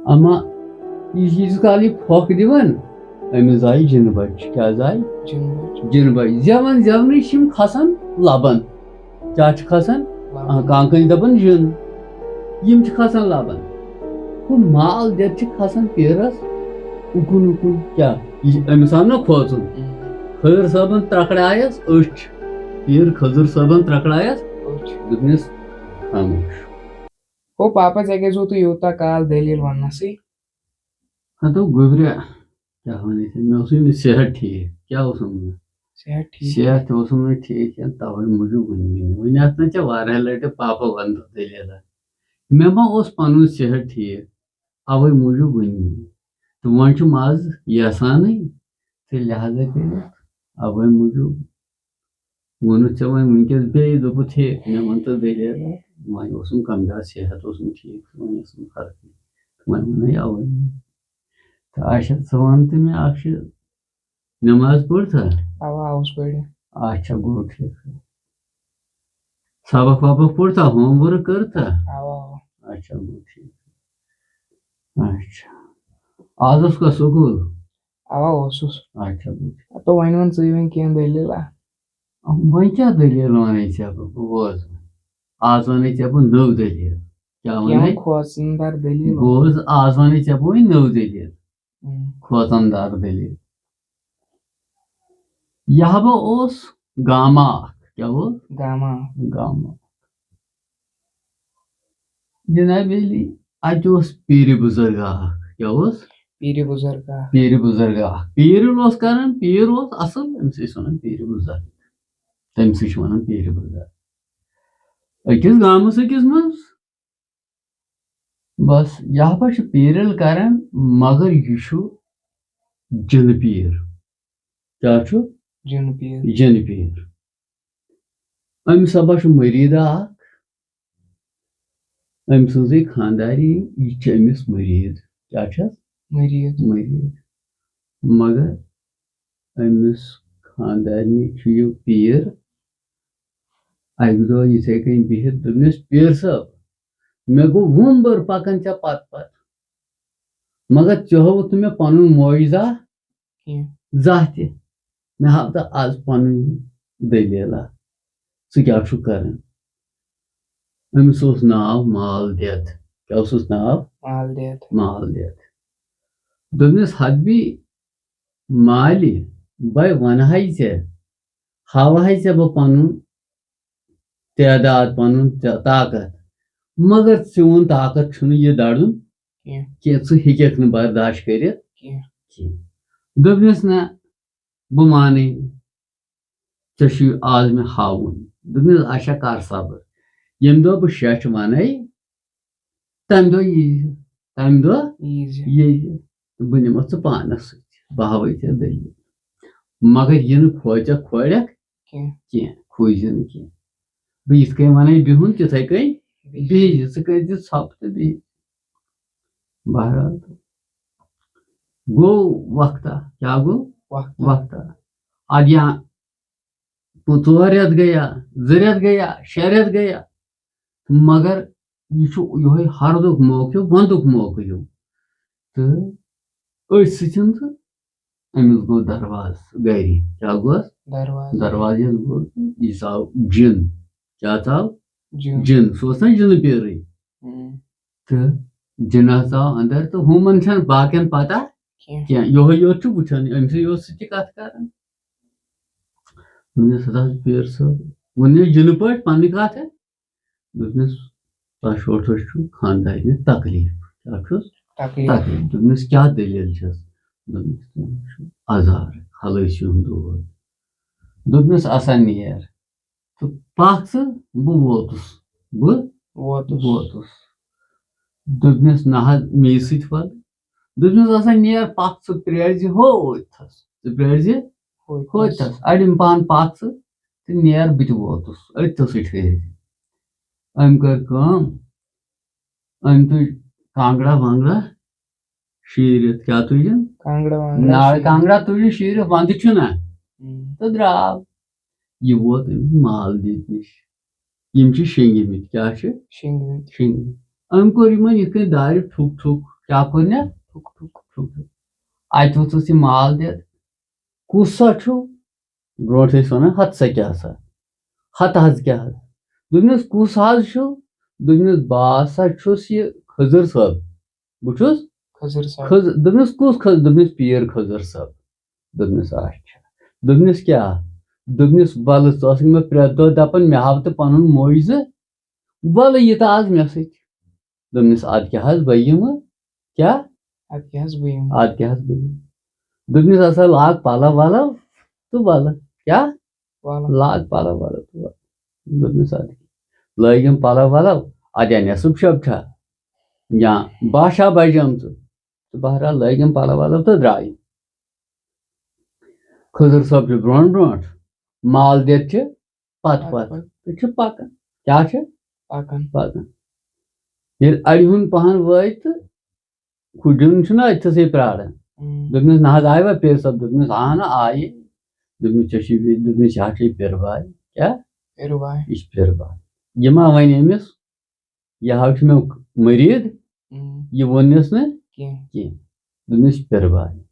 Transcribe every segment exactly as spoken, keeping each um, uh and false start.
اما یہِ ییٖتِس کال یہِ پھۄکھ دِوان، أمِس زایہِ جِنہٕ بچہِ۔ کیٛاہ زایہِ؟ جِنہٕ بچہِ۔ جِنہٕ بچہِ۔ زٮ۪وان زٮ۪ونٕے چھِ یِم کھسان لبن۔ کیٛاہ چھِ کھسان؟ لبن۔ آ، کانٛہہ کٲنٛسہِ دپان جِن۔ یِم چھِ کھسان لبن۔ ہُہ مال دٮ۪د چھِ کھسان پیٖرس اُکُن اُکُن۔ کیٛاہ؟ یہِ چھِ أمِس آو نہ کھوژُن۔ ہُم۔ خٲر صٲبن ترکڑایس أچھ۔ پیٖر خٔزٕر صٲبن ترکڑایس أچھ۔ دوٚپنس، خاموش۔ گوٚو پاپا، ژےٚ کیٛازِ ووتُے یوٗتاہ کال دٔلیٖل وننَسٕے؟ ہتو گوٚبریا، کیٛاہ وَنے ژےٚ؟ مےٚ اوسُے نہٕ صحت ٹھیٖک۔ کیٛاہ اوسُم نہٕ؟ صحت ٹھیٖک؟ صحت تہِ اوسُم نہٕ ٹھیٖک کینٛہہ، تَوَے موٗجوٗب ووٚن مےٚ نہٕ۔ وۄنۍ آسہٕ نہ ژےٚ واریاہ لَٹہِ پاپا وَنان دٔلیٖلہ۔ مےٚ ما اوس پَنُن صحت ٹھیٖک، اَوَے موٗجوٗب ووٚن مےٚ نہٕ۔ تہٕ وۄنۍ چھُم آز یَژھانٕے، تہٕ لہذا کٔرِتھ اَوَے موٗجوٗب ووٚنُتھ ژےٚ وۄنۍ وٕنکیٚس بیٚیہِ، دوٚپُتھ، ہے، مےٚ وَن تہٕ دٔلیٖل۔ وۄنۍ اوسُم کَمزور، صحت اوسُم ٹھیٖک، وۄنۍ ٲسٕم فرقٕے۔ وۄنۍ ووٚنُے اَوَے۔ تہٕ اچھا، ژٕ وَن تہٕ مےٚ اَکھ چیٖز، نٮ۪ماز پٔر تھا؟ اَوا، اوس پٔرِتھ۔ اچھا، گوٚو ٹھیٖک۔ سبق وبق پوٚر تھا، ہوم ؤرک کٔر تھا؟ اَوا، اَوا۔ اچھا، گوٚو ٹھیٖک۔ اچھا۔ آز اوس کانٛہہ سکوٗل؟ اَوا، اوسُس۔ اچھا، گوٚو ٹھیٖک۔ ہتو وۄنۍ وَن ژٕے وۄنۍ کینٛہہ دٔلیٖلہ۔ وۄنۍ کیٛاہ دٔلیٖل وَنَے ژےٚ بہٕ؟ بہٕ بوزٕ۔ آز وَنَے ژےٚ بہٕ نٔو دٔلیٖل۔ کیٛاہ کینٛہہ وَنَے؟ کھوژَندار دٔلیٖل۔ بوز، آز وَنَے ژےٚ بہٕ وۄنۍ نٔو دٔلیٖل۔ ہم۔ کھوژَندار دٔلیٖل۔ یہِ ہا بہٕ اوس گامہٕ اَکھ۔ کیٛاہ اوس؟ گامہٕ اَکھ۔ گامہٕ اَکھ۔ جناب علی، اَتہِ اوس پیٖرِ بُزرگ اَکھ۔ کیٛاہ اوس؟ پیٖرِ بُزرگ اَکھ۔ پیٖرِ بُزرگ اَکھ۔ پیٖر اوس کران، پیٖر اوس اَصٕل، أمِس ٲسۍ وَنان پیٖرِ بُزرگ۔ تٔمِسٕے چھِ وَنان پیٖرِ بُزرگ۔ أکِس گامَس أکِس منٛز بس، یہِ ہا چھُ پیٖرِل کران، مگر یہِ چھُ جِنہٕ پیٖر۔ کیٛاہ چھُ؟ جِنہٕ پیٖر۔ جِنہٕ پیٖر۔ أمِس ہا چھُ مٔریٖدہ اکھ، أمۍ سٕنٛزٕے خانٛدارِنۍ، یہِ چھِ أمِس مٔریٖد۔ کیٛاہ چھَس؟ مٔریٖد۔ مٔریٖد۔ مگر أمِس خانٛدارِنہِ چھُ یہِ پیٖر۔ اَکہِ دۄہ یِتھَے کٔنۍ بِہِتھ دوٚپنَس، "پیٖر صٲب، مےٚ گوٚو وُمبٕر پَکان ژےٚ پَتہٕ پَتہٕ، مگر ژےٚ ہووُتھ نہٕ مےٚ پَنُن معجزہ کینٛہہ۔ زانٛہہ تہِ۔ مےٚ ہاو تہٕ آز پَنٕنۍ دٔلیٖلہ، ژٕ کیٛاہ چھُکھ کَران؟" أمِس اوس ناو مال دٮ۪د۔ کیٛاہ اوسُس ناو؟ مال دٮ۪د۔ مال دٮ۪د۔ دوٚپنَس، "حتبی مالہِ، بَے وَنہٕ ہَے ژےٚ، ہاوہَے ژےٚ بہٕ پَنُن تعداد، پَنُن تا-، طاقت، مگر چون طاقت چھُنہٕ یہِ دَرُن کینٛہہ۔ کینٛہہ، ژٕ ہیٚکَکھ نہٕ برداشت کٔرِتھ کینٛہہ۔ کینٛہہ۔" دوٚپنَس، "نہ، بہٕ مانَے نہٕ، ژےٚ چھُے آز مےٚ ہاوُن۔" دوٚپنَس، "اچھا، کر صبر، ییٚمہِ دۄہ بہٕ شیٚچھ وَنَے، تَمہِ دۄہ یی زِ، تَمہِ دۄہ یی زِ۔ یی زِ۔ تہٕ بہٕ نِمَتھ ژٕ پانَس سۭتۍ، بہٕ ہاوَے ژےٚ دٔلیٖل۔ مگر یہِ نہٕ کھوژ ژےٚ کھوڑٮ۪کھ کینٛہہ۔ کینٛہہ، کھوٗژ زِ نہٕ کینٛہہ۔ بہٕ یِتھ کٔنۍ وَنَے بِہُن، تِتھَے کٔنۍ بِہِو۔ بِہِو زِ، ژٕ کٔرۍ زِ ژھۄپہٕ تہٕ بِہِو۔" بہرحال، گوٚو وقتہ۔ کیٛاہ گوٚو؟ وقتہ۔ وقتہ۔ اَدٕ یا پو-، ژور رٮ۪تھ گٔیا، زٕ رٮ۪تھ گٔیا، شےٚ رٮ۪تھ گٔیا، مگر یہِ چھُ یِہوٚے ہردُک موقعہٕ ہیوٗ، وَندُک موقعہٕ ہیوٗ۔ تہٕ أتھۍ سۭتۍ تہٕ أمِس گوٚو دروازٕ گرِ۔ کیٛاہ گوٚس؟ دروازٕ۔ دروازٕ ییٚلہِ گوٚو، یہِ ژاو جِن۔ کیٛاہ ژاو؟ جِن۔ جِن۔ سُہ اوس نہ جِنہٕ پیٖرٕے۔ ہُم۔ تہٕ جِنہ ژاو اَندر تہٕ ہُمَن چھَنہٕ باقیَن پَتہ کینٛہہ۔ کینٛہہ۔ یِہوٚے یوت چھُ وٕچھان، أمۍ سٕے یوت سۭتۍ چھِ کَتھ کَران۔ دوٚپنَس، "ہتا حظ پیٖر صٲب، ووٚن مےٚ جِنہٕ پٲٹھۍ پَنٕنۍ کَتھ ہے۔" دوٚپنَس، "تۄہہِ شوٹھَس چھُ خانٛدارنہِ تکلیٖف۔" کیٛاہ چھُس؟ تکلیٖف۔ تکلیٖف۔ دوٚپنَس، "کیٛاہ دٔلیٖل چھَس؟" دوٚپنَس، "تٔمِس چھُ عذاب، خلٲصی ہُنٛد دود۔" دوٚپنَس، "اَسا نیر تہٕ پَکھ ژٕ، بہٕ ووتُس، بہٕ ووتُس۔ ووتُس۔" دوٚپنَس، "نہ حظ، مے سۭتۍ وَل۔" دوٚپنَس، "اَسا نیر پَکھ ژٕ، پرٛٲرۍ زِ ہوتھَس، ژٕ پرٛٲرۍ زِ ہوتھَس۔ ہوتھَس۔ اَڑٮ۪ن پَہَن پَکھ ژٕ تہٕ نیر، بہٕ تہِ ووتُس، أتھۍ تھَسٕے ٹھٔہرۍ زِ۔" أمۍ کٔر کٲم، أمۍ تُج کانٛگڑا وانٛگڑا شیٖرِتھ۔ کیٛاہ تُجِن؟ کانٛگڑا وانٛگڑا نار شیٖرِتھ۔ کانٛگڑا تُجِن شیٖرِتھ، وَندٕ چھُنہ؟ ہُم۔ تہٕ درٛاو۔ یہِ ووت أمِس مال دِتھ نِش۔ یِم چھِ شیٚنگمٕتۍ۔ کیٛاہ چھِ؟ شیٚنگمٕتۍ۔ شیٚنگمٕتۍ۔ أمۍ کوٚر یِمن یِتھ کٔنۍ دارِ ٹھُک ٹھُک کیٛاہ کوٚرنَس؟ ٹھُک، ٹھُک۔ ٹھُک، ٹھُک۔ اَتہِ ووٚتھُس یہِ مال دِتھ۔ کُس سا چھُ؟ برونٛٹھ ٲسۍ وَنان، "ہَتہٕ سا کیٛاہ سا؟ ہَتہٕ حظ کیٛاہ حظ؟" دوٚپنَس، "کُس حظ چھُ؟" دوٚپنَس، "بہٕ ہسا چھُس یہِ خضر صٲب۔ بہٕ چھُس خضر صٲب۔ خضر۔" دوٚپنَس، "کُس خضر؟" دوٚپنَس، "پیٖر خضر صٲب۔" دوٚپنَس، "اچھا۔" دوٚپنَس، "کیٛاہ؟" دوٚپنَس، "وَلہٕ، ژٕ ٲسٕکھ مےٚ پرٛٮ۪تھ دۄہ دَپان، مےٚ ہاو تہٕ پَنُن معجزٕ، وَلہٕ یہِ تہٕ آز مےٚ سۭتۍ۔" دوٚپنَس، "اَدٕ کیٛاہ حظ، بہٕ یِمہٕ۔ کیٛاہ؟ اَدٕ کیٛاہ حظ، بہٕ یِمہٕ۔" اَدٕ کیٛاہ حظ، بہٕ یِمہٕ۔ دوٚپنَس، "ہسا لاگ پَلو وَلو تہٕ وَلہٕ۔" کیٛاہ؟ وَلہٕ۔ "لاگ پَلو وَلو تہٕ وَلہٕ۔" دوٚپنَس، "اَدٕ کیٛاہ؟" لٲگِم پَلو وَلو، اَدٕ یا نٮ۪صٕف شَب چھا یا بَہہ شَب بَجیمژٕ۔ تہٕ بہرحال لٲگِم پَلو وَلو تہٕ درٛاے۔ خضر صٲب چھُ برونٛٹھ برونٛٹھ، مال دِتھ چھِ پَتہٕ پَتہٕ پَتہٕ۔ پَتہٕ۔ تہٕ چھِ پَکان۔ کیٛاہ چھِ؟ پَکان۔ پَکان۔ ییٚلہِ اَڑِ ہُنٛد پَہَن وٲتۍ تہٕ ہُہ دیُن چھُنہ أتھۍ تھَسٕے پرٛاران۔ ہُم۔ دوٚپمَس، "نہ حظ آیہِ وۄنۍ پیٖر صٲب؟" دوٚپمَس، "اَہَن آیہِ۔" دوٚپمَس، "ژےٚ چھُے بیٚیہِ۔" دوٚپمَس، "یہِ ہا چھُے پیٖر بھاے۔" کیٛاہ؟ پیٖر بھاے۔ "یہِ چھُ پیٖر بھاے۔ یہِ ما وَنہِ أمِس، یہِ ہا چھُ مےٚ مٔریٖد، ہُم۔ یہِ ووٚننَس نہٕ کینٛہہ۔ کینٛہہ۔" دوٚپمَس، "یہِ چھُ پیٖر بھاے۔"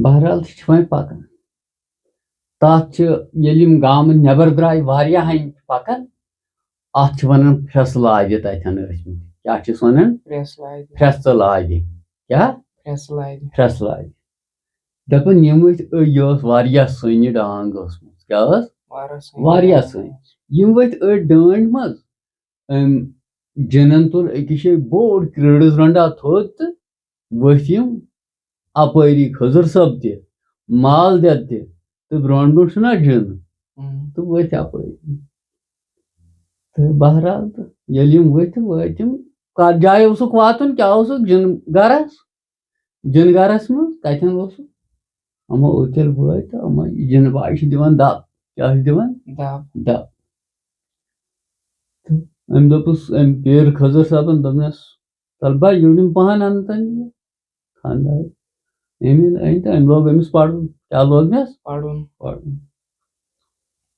بہرحال، تہِ چھِ وۄنۍ پَکان۔ تَتھ چھِ، ییٚلہِ یِم گامہٕ نٮ۪بر درٛاے، واریاہ ہَنہِ پَکان، اَتھ چھِ وَنان پھرٛٮ۪س لادِ تَتٮ۪ن ٲسۍ مٕتۍ۔ کیٛاہ چھِس وَنان؟ پھرٛٮ۪س لادِ۔ پھرٛٮ۪س تہٕ لادِ۔ کیٛاہ؟ پھرٛٮ۪س لادِ۔ پھرٛٮ۪س لادِ۔ دَپان، یِم ؤتھۍ أ-، یہِ ٲس واریاہ سٔنۍ ڈانٛگ ٲسمٕژ۔ کیٛاہ ٲس؟ واریاہ سٔنۍ واریاہ ڈانٛگ سٔنۍ۔ ٲس۔ یِم ؤتھۍ أتھۍ ڈٲنٛڈۍ منٛز۔ أمۍ جِنَن تُل أکِس جایہِ بوٚڑ کرٛیٖڈٕس رَنٛڈا تھوٚد تہٕ ؤتھۍ یِم اَپٲری خضر صٲب تہِ، مال دٮ۪د تہِ، تہٕ برونٛٹھ برونٛٹھ چھُنہ جِن، ہُم۔ تہٕ ؤتھۍ اَپٲری۔ تہٕ بہرحال، تہٕ ییٚلہِ یِم ؤتھۍ، وٲتۍ یِم، کَتھ جایہِ اوسُکھ واتُن، کیٛاہ اوسُکھ جِن گَرَس؟ جِن گَرَس منٛز، کَتٮ۪ن اوسُکھ؟ یِمو اوٚت ییٚلہِ وٲتۍ تہٕ یِمو یہِ جِن باے چھِ دِوان دَب۔ کیٛاہ چھِ دِوان؟ دَب۔ دَب۔ تہٕ أمۍ دوٚپُس، أمۍ پیٖر خضر صٲبَن دوٚپنَس، "تَلہٕ بہٕ یوٗرِم پَہَن اَنہٕ تَن یہِ خانٛدارِ۔" أمۍ أنۍ تہٕ أمۍ لوگ أمِس پَرُن۔ کیٛاہ لوگنَس؟ پَرُن۔ پَرُن۔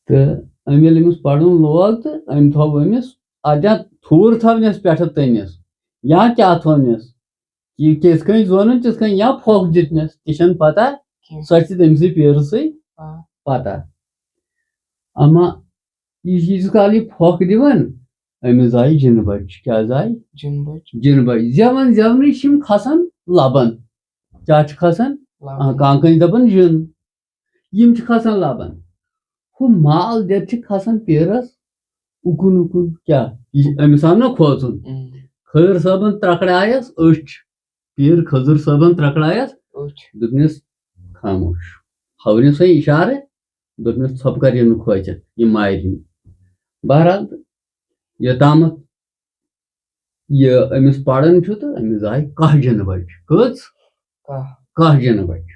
تہٕ أمۍ ییٚلہِ أمِس پَرُن لوگ تہٕ أمۍ تھوٚو أمِس اَتٮ۪تھ تھوٗر تھاونَس پٮ۪ٹھٕ تٔمِس یا کیٛاہ تھوٚونَس، یہِ کِتھ کٔنۍ زونُن تِتھ کٔنۍ یا پھۄکھ دیُتنَس، تہِ چھَنہٕ پَتہ۔ کینٛہہ۔ سۄ چھِ تٔمۍ سٕے پیٖرٕ سٕے آ۔ پَتہ۔ اَما یہِ چھِ ییٖتِس کال یہِ پھۄکھ دِوان، أمِس زایہِ جِنہٕ بَچہِ۔ کیٛاہ زایہِ؟ جِنہٕ بَچہِ۔ جِنہٕ بَچہِ۔ زٮ۪وان زٮ۪ونٕے چھِ یِم کھَسان لَبَن۔ کیٛاہ چھِ کھَسان؟ لَبَن۔ آ، کانٛہہ کٲنٛسہِ دَپان جِن۔ یِم چھِ کھَسان لَبَن۔ ہُہ مال دٮ۪د چھِ کھَسان پیٖرَس اُکُن اُکُن۔ کیٛاہ؟ یہِ چھِ أمِس آو نہ کھوژُن۔ اۭں۔ خٲر صٲبَن ترٛکڑایَس أچھ۔ پیٖر خٔزٕر صٲبَن ترٛکڑایَس أچھ۔ دوٚپنَس، "خاموش۔" ہاونَس وۄنۍ اِشارٕ، دوٚپنَس، "ژھۄپہٕ کر یِنہٕ کھوژِ، یہِ مارِ نہٕ۔" بہرحال، یوٚتامَتھ یہِ أمِس پَران چھُ تہٕ أمِس آیہِ کاہ جِنہٕ بَچہِ۔ کٔژ؟ کاہ۔ کاہ جِنہٕ بَچہِ۔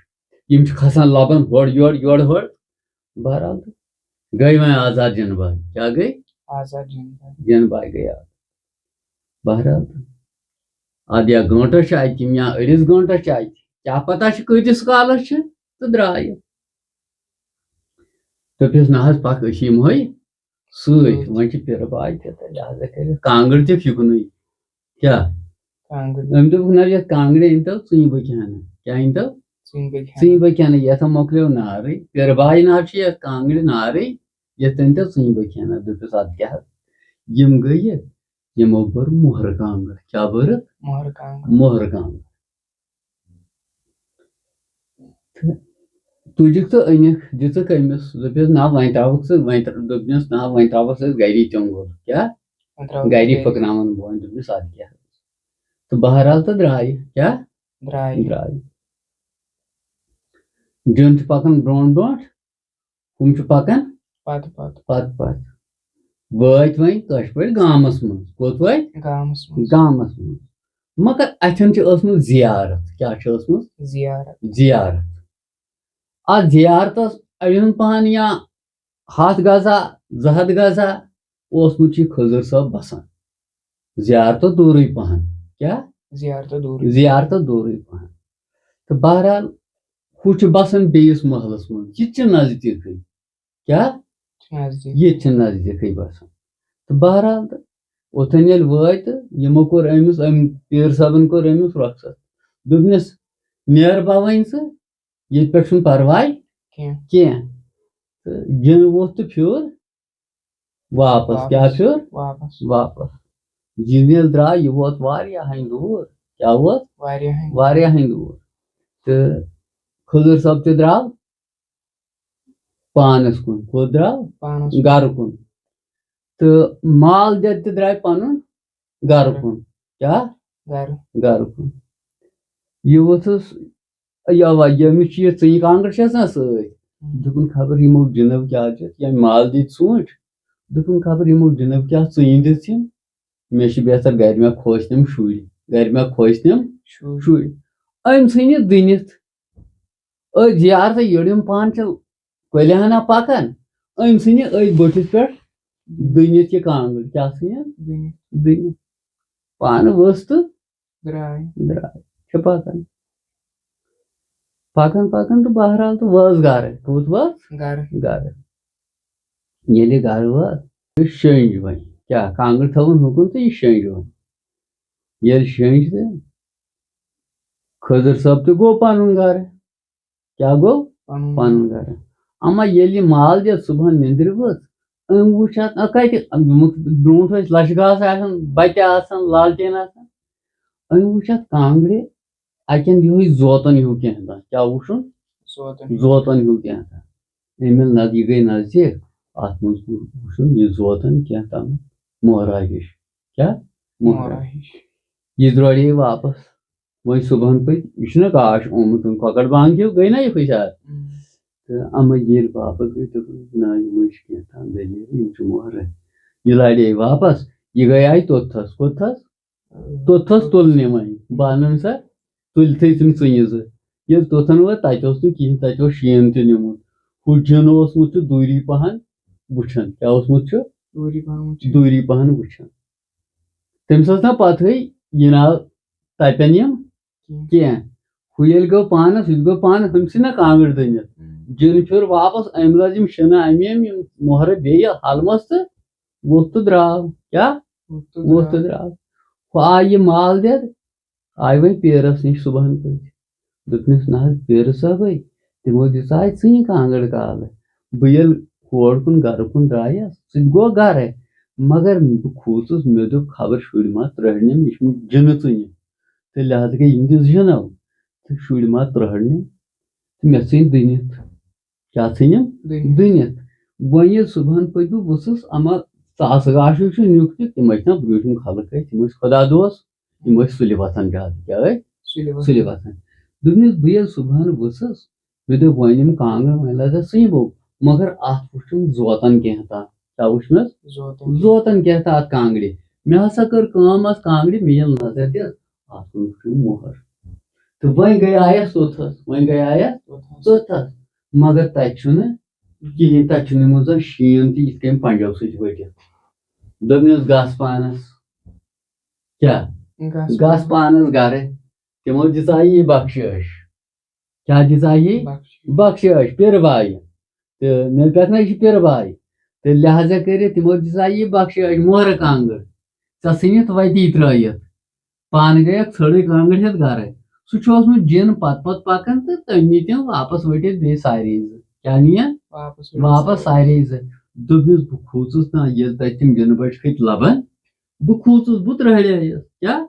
یِم چھِ کھسان لَبَن ہورٕ یورٕ، یورٕ ہورٕ۔ بہرحال تہٕ گٔے وۄنۍ آزاد جِنہٕ بَچہِ۔ کیٛاہ گٔے؟ آزاد جِنہٕ بَچہِ۔ جِنہٕ بَچہِ گٔے آزاد۔ بہرحال تہٕ اَدٕ یا گٲنٛٹَس چھِ اَتہِ تِم یا أڑِس گٲنٛٹَس چھِ اَتہِ۔ کیٛاہ پَتہ چھِ کۭتِس کالَس چھِ تہٕ درٛایہِ۔ دوٚپُس، "نہ حظ، پَکھ أسۍ یِمہوے سۭتۍ۔" سۭتۍ۔ وۄنۍ چھِ پِرٕ باے تہِ تہٕ لہذا کٔرِتھ کانٛگٕر تہِ فِکنُے۔ کیٛاہ؟ کانٛگٕر۔ أمۍ دوٚپُکھ، "نہ، یَتھ کانٛگرِ أنۍ تو ژٕنہِ بہٕ کھٮ۪نہٕ۔" کیٛاہ أنۍ تو؟ ژٕنہِ بہٕ کھٮ۪نہٕ۔ ژٕنہِ بہٕ کھٮ۪نہٕ، یَتھ ہا مۄکلیو نارٕے۔ پِرٕ باے نہ حظ چھِ یَتھ کانٛگرِ نارٕے، یَتھ أنۍ تو ژٕنہِ بہٕ کھٮ۪نہٕ۔ دوٚپُس، اَدٕ کیٛاہ حظ؟ یِم گٔیہِ، یِمو بٔر مۄہرٕ کانٛگٕر۔ کیٛاہ بٔرٕکھ؟ مۄہرٕ کانٛگٕر۔ مۄہرٕ کانٛگٕر۔ تہٕ تُجِکھ تہٕ أنِکھ، دِژٕکھ أمِس، دوٚپُس، "نہ، وۄنۍ ترٛاوَکھ ژٕ، وۄنۍ ترٛ-،" دوٚپنَس، "نہ، وۄنۍ ترٛاوَکھ ژٕ أسۍ گَری تیوٚنٛگُل۔" کیٛاہ؟ وۄنۍ ترٛاوَکھ گَری ژٕ گَری۔ پھٕکناوَن بہٕ وۄنۍ، دوٚپنَس، "اَدٕ کیٛاہ؟" تہٕ بہرحال تہٕ درٛایہِ، کیٛاہ؟ درٛایہِ۔ درٛایہِ۔ جِن چھُ پَکان برونٛٹھ برونٛٹھ، ہُم چھِ پَکان پَتہٕ پَتہٕ۔ پَتہٕ پَتہٕ۔ وٲتۍ وۄنۍ کٲشِر پٲٹھۍ گامَس منٛز۔ کوٚت وٲتۍ؟ گامَس منٛز۔ گامَس منٛز۔ مگر اَتھٮ۪ن چھِ ٲسمٕژ زیارت۔ کیٛاہ چھِ ٲسمٕژ؟ زیارت۔ زیارت۔ اَتھ زیارتَس اَڑٮ۪ن پَہَن یا ہَتھ گزا، زٕ ہَتھ گزا اوسمُت چھُ یہِ خٔزٕر صٲب بَسان۔ زیارتہٕ دوٗرٕے پَہَن۔ کیٛاہ؟ زیارتہٕ دوٗرٕے۔ زیارتہٕ دوٗرٕے پَہَن۔ تہٕ بہرحال، ہُہ چھُ بَسان بیٚیِس محلَس منٛز۔ یہِ تہِ چھُ نزدیٖکٕے۔ کیٛاہ؟ چھُ نزدیٖک۔ یہِ تہِ چھُ نزدیٖکٕے بَسان۔ تہٕ بہرحال، تہٕ اوٚتھن ییٚلہِ وٲتۍ تہٕ یِمو کوٚر أمِس، أمۍ پیٖر صٲبن کوٚر أمِس رۄخصت۔ دوٚپنس، "نیر بوٲنۍ ژٕ، ییٚتہِ پٮ۪ٹھ چھُنہٕ پرواے کینٛہہ۔ کینٛہہ۔" تہٕ جِن ووٚتھ تہٕ پھیوٗر واپس۔ کیٛاہ واپس۔ پھیوٗر؟ واپس۔ واپس۔ جِن ییٚلہِ درٛاو، یہِ ووت واریاہن دوٗر۔ کیٛاہ ووت؟ واریاہن۔ واریاہن دوٗر۔ تہٕ خضر صٲب تہِ درٛاو پانس کُن۔ کوٚت درٛاو؟ پانس کُن۔ گرٕ کُن۔ تہٕ مال دٮ۪د تہِ درٛاے پنُن گرٕ کُن۔ کیٛاہ؟ گرٕ۔ گرٕ کُن۔ یہِ ووٚتھُس، یہِ اوا، ییٚمِس چھِ یہِ ژٕنہِ کانٛگٕر چھَس نا سۭتۍ۔ ہُم۔ دوٚپُن، خبر یِمو جِنو کیٛاہ دیُت، ییٚمۍ مال دِتۍ ژوٗنٛٹھۍ۔ دوٚپُن، خبر یِمو جِنو کیٛاہ ژٕنہِ دِژ یِم۔ مےٚ چھِ بہتر گرِ مےٚ کھوژنم شُرۍ، گرِ مےٚ کھوژنم شُرۍ۔ شُرۍ۔ أمۍ ژھٕنہِ دٕنِتھ۔ أتھۍ زیارتس یٔڑ یِم پانہٕ چھِ کۄلہِ ہنا پکان، أمۍ ژھٕنہِ أتھۍ بٔٹھِس پٮ۪ٹھ دٕنِتھ یہِ کانٛگٕر۔ کیٛاہ ژھٕنہِ؟ دٕنِتھ۔ دٕنِتھ۔ پانہٕ ؤژھ تہٕ درٛاے۔ درٛاے۔ چھِ پکان۔ پکان پکان تہٕ بہرحال تہٕ وٲژ گرٕ۔ کوٚت وٲژ؟ گرٕ۔ گرٕ۔ ییٚلہِ گرٕ وٲژ، یہِ شٔنٛج وۄنۍ۔ کیٛاہ، کانٛگٕر تھٲوٕن ہُکُن تہٕ یہِ شٔنٛج وۄنۍ۔ ییٚلہِ شٔنٛج تہٕ خضر صٲب تہِ گوٚو پنُن گرٕ۔ کیٛاہ گوٚو؟ پنُن۔ پنُن گرٕ۔ اما ییٚلہِ یہِ مال دِتھ صُبحن نِندرِ ؤژھ، أمۍ وُچھ اتھ، نہ کتہِ، برونٛٹھ ٲسۍ لچھِ گاسہٕ آسان، بتہِ آسان، لالٹین آسان۔ أمۍ وُچھ اتھ کانٛگرِ، اتٮ۪ن یِہوے زوتن ہیوٗ کینٛہہ تام۔ کیٛاہ وُچھُن؟ زوتن۔ زوتن ہیوٗ کینٛہہ تام۔ أمۍ ییٚلہِ نز-، یہِ گٔے نزدیٖک، اتھ منٛز وُچھُن یہِ زوتن کینٛہہ تام، مۄہرا ہِش۔ کیٛاہ؟ مۄہرا۔ مۄہرا ہِش۔ یہِ درٛاڑے واپس۔ وۄنۍ صُبحن پٔکۍ، یہِ چھُنہ گاش آمُت، کۄکر بانگ ہیوٗ گٔے نہ یِہوٚے شاید۔ ہُم۔ تہٕ اما ییٚلہِ واپس گٔے، دوٚپُن، "نہ، یِمے چھِ کینٛہہ تام دٔلیٖل، یِم چھِ مۄہرٕ۔" یہِ لاڑے واپس، یہِ گٔیے توٚتتھس۔ کوٚتتھس؟ توٚتتھس تُلنہِ وۄنۍ۔ بہٕ اَنَن سا تُلتھٕے تِم ژٕنہِ زٕ۔ ییٚلہِ توٚتھن وٲتۍ، تَتہِ اوس نہٕ کِہیٖنۍ، تَتہِ اوس شیٖن تہِ نیوٗمُت۔ ہُہ جِن اوسمُت چھُ دوٗری پہن وٕچھان۔ کیٛاہ اوسمُت چھُ؟ دوٗری پہن وٕچھان۔ دوٗری پہن وٕچھان۔ تٔمِس ٲس نہ پتہٕے، یہِ نہ تَتٮ۪ن یِم کینٛہہ۔ کینٛہہ۔ ہُہ ییٚلہِ گوٚو پانس، ہُہ تہِ گوٚو پانس، أمۍ سٕے نہ کانٛگٕر دٔنِتھ۔ ہُم۔ جِن پھیوٚر واپس، أمۍ لٲج یِم شِنہٕ اَمہِ ییٚمہِ یِم مۄہرٕ بیٚیہِ ہلمس تہٕ ووٚتھ تہٕ درٛاو۔ کیٛاہ؟ ووٚتھ تہٕ ووٚتھ تہٕ درٛاو۔ درٛاو۔ ہُہ آیہِ یہِ مال دِتھ، آیہِ وۄنۍ پیٖرس نِش صُبحن پٲٹھۍ۔ دوٚپنس، "نہ حظ پیٖرٕ صٲبٕے، تِمو دِژاے ژٕے کانٛگٕر کالہٕ۔ بہٕ ییٚلہِ ہور کُن گرٕ کُن درٛایس، سُہ تہِ گوٚو گرے۔ مگر بہٕ کھوٗژُس، مےٚ دوٚپ، خبر شُرۍ ما ترٛہنِم، یہِ چھُ جِنہٕ ژٕنہِ۔ تہٕ لہذا گٔے یِم دِژ جِنو تہٕ شُرۍ ما ترٛہنِم۔ تہٕ مےٚ ژھٕنۍ دٕنِتھ۔" کیٛاہ ژھٕنِم؟ دٕنِتھ۔ دٕنِتھ۔ وۄنۍ ییٚلہِ صُبحن پٔتۍ بہٕ وُچھُس، اما ژاسہٕ گاشُک چھُ نیُک تیُک، تِم ٲسۍ نا برٛونٛٹھِم خلق ٲسۍ، تِم ٲسۍ خۄدا دوس، تِم ٲسۍ سُلہِ وۄتھان زیادٕ۔ کیٛاہ ٲسۍ؟ سُلہِ وۄتھان۔ سُلہِ وۄتھان۔ دوٚپنس، بہٕ ییٚلہِ صُبحن وُچھُس، مےٚ دوٚپ، وۄنۍ یِم کانٛگٕر، وۄنۍ لگس ژٕے بوٚو، مگر اتھ وُچھُم زوتن کینٛہہ تام۔ کیٛاہ وُچھ مےٚ؟ زوتن۔ زوتن کینٛہہ تام اتھ کانٛگرِ۔ مےٚ ہسا کٔر کٲم اتھ کانٛگرِ، مےٚ ییٚلہِ نظر دِژ، اتھ کُن وُچھُم مۄہر۔ تہٕ وۄنۍ گٔیایس توٚتھس، وۄنۍ گٔیایس توٚتھس۔ توٚتھس۔ مگر تتہِ چھُنہٕ کِہیٖنۍ، تَتہِ چھُنہٕ یِمو زَن شیٖن تہِ یِتھ کٔنۍ پنٛجو سۭتۍ ؤٹِتھ۔ دوٚپنَس، "گژھ پانَس۔" کیٛاہ؟ گژھ گژھ پانَس۔ پانَس گَرٕ۔ تِمو دِژایہِ یہِ بخشٲیِش۔ کیٛاہ دِژایہِ؟ بخشٲیِش۔ بخشٲیِش، پیٖرٕ بایہِ۔ تہٕ مےٚ پٮ۪ٹھ نہ، یہِ چھِ پیٖرٕ بایہِ۔ تہٕ لہذا کٔرِتھ تِمو دِژایہِ یہِ بخشٲیِش، مۄہرٕ کانٛگٕر۔ ژےٚ ژھٕنِتھ وَتی ترٛٲیِتھ۔ پانہٕ گٔیَکھ ژھٔڑٕے کانٛگٕر ہٮ۪تھ گَرَے۔ سُہ چھُ اوسمُت جِن پتہٕ پتہٕ پکان تہٕ تٔمۍ نی تِم واپس ؤٹِتھ بیٚیہِ سارے زٕ۔ کیٛاہ نِیَن؟ واپس ؤٹِتھ واپس سارے۔ سارے زٕ۔ دوٚپنَس، بہٕ کھوٗژُس نا، ییٚلہِ تَتہِ تِم جِنہٕ بچہِ کھٔتۍ لبن، بہٕ کھوٗژُس، بہٕ ترٛہرییَس۔ کیٛاہ؟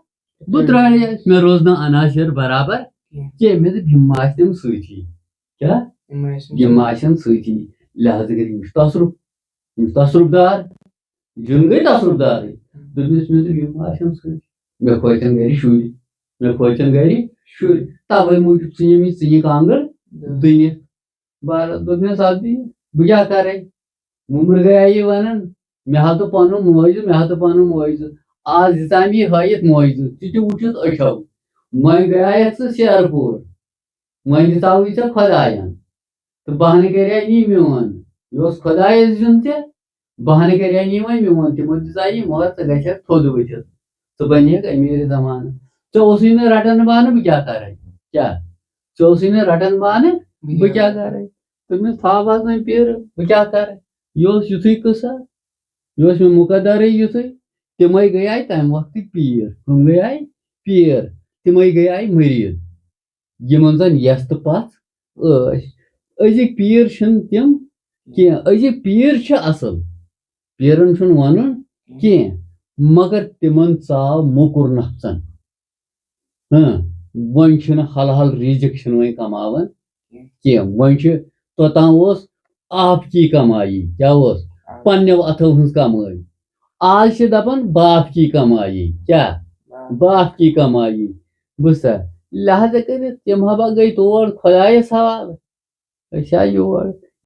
بہٕ ترٛہرییَس۔ مےٚ روز نہٕ عناصر برابر کینٛہہ۔ کینٛہہ۔ مےٚ دوٚپ، یِم ما آسن سۭتی۔ کیٛاہ؟ یِم آسن یِم سۭتی۔ آسن سۭتی۔ لہذا کٔرِتھ یِم چھِ تصرُف، یِم چھِ تصرُف دار۔ جِن گٔے تصرُف دارٕے۔ دوٚپمَس، مےٚ دوٚپ، یِم ما آسن سۭتۍ؟ مےٚ کھوژن گرِ شُرۍ۔ مےٚ کھوژن گرِ شُرۍ۔ تَوَے موٗجوٗب ژھٕنِم یہِ ژٕنہِ کانٛگٕر دٕنِتھ۔ بہرحال دوٚپ مےٚ، "اَدٕ یہِ بہٕ کیٛاہ کَرَے؟" وُمبٕر گٔیے یہِ وَنان، "مےٚ ہا دوٚپ پَنُن موج زٕ، مےٚ ہا دوٚپ پَنُن موج زٕ۔ آز دِژام یہِ ہٲیِتھ موج زٕ، تہِ تہِ وُچھِتھ أچھو۔ وۄنۍ گٔیایَکھ ژٕ سیرٕ پوٗر۔" وۄنۍ دِژاوٕے ژےٚ خۄدایَن۔ تہٕ بہانہٕ کَرے نی میون۔ یہِ اوس خۄدایَس دیُن ژےٚ، بہانہٕ کَرے نی وۄنۍ میون۔ تِمو دِژاے یہِ مۄہر، ژٕ گژھکھ تھوٚد ؤتھِتھ۔ ژٕ بَنہِ ہَکھ أمیٖرِ زمانہٕ۔ ژےٚ اوسُے نہٕ رَٹان بانہٕ، بہٕ کیٛاہ کَرَے؟ کیٛاہ؟ ژےٚ اوسُے نہٕ رَٹان بانہٕ، بہٕ بہٕ کیٛاہ کیٛاہ کَرَے؟ دوٚپمَس، "تھاو حظ وۄنۍ پیٖرٕ، بہٕ کیٛاہ کَرَے؟ یہِ اوس یُتھُے قٕصہ، یہِ اوس مےٚ مُقدرٕے یُتھُے۔" تِمے گٔیے تَمہِ وقتہٕ پیٖر۔ کٕم گٔیے؟ پیٖر۔ تِمے گٔیے مٔریٖد، یِمن زَن یَس تہٕ پَژھ ٲسۍ۔ أزِکۍ پیٖر چھِنہٕ تِم کینٛہہ۔ أزِکۍ پیٖر چھِ اَصٕل، پیٖرن چھُنہٕ وَنُن کینٛہہ، مگر تِمن ژاو موٚکُر نفژن۔ ہاں، وۄنۍ چھُنہٕ حلال رِزِق چھِنہٕ وۄنۍ کماوان کینٛہہ۔ وۄنۍ چھُ، توٚتام اوس آپکی کمایی، کیٛاہ اوس؟ پننیو اتھو ہٕنٛز کمٲے۔ آز چھِ دپان باپ کی کمایی، کیٛاہ؟ باپ کی کمایی۔ بوٗزتھا؟ لہذا کٔرِتھ تِم ہبا گٔے تور خۄدایس حوالہٕ۔ أسۍ آے یور۔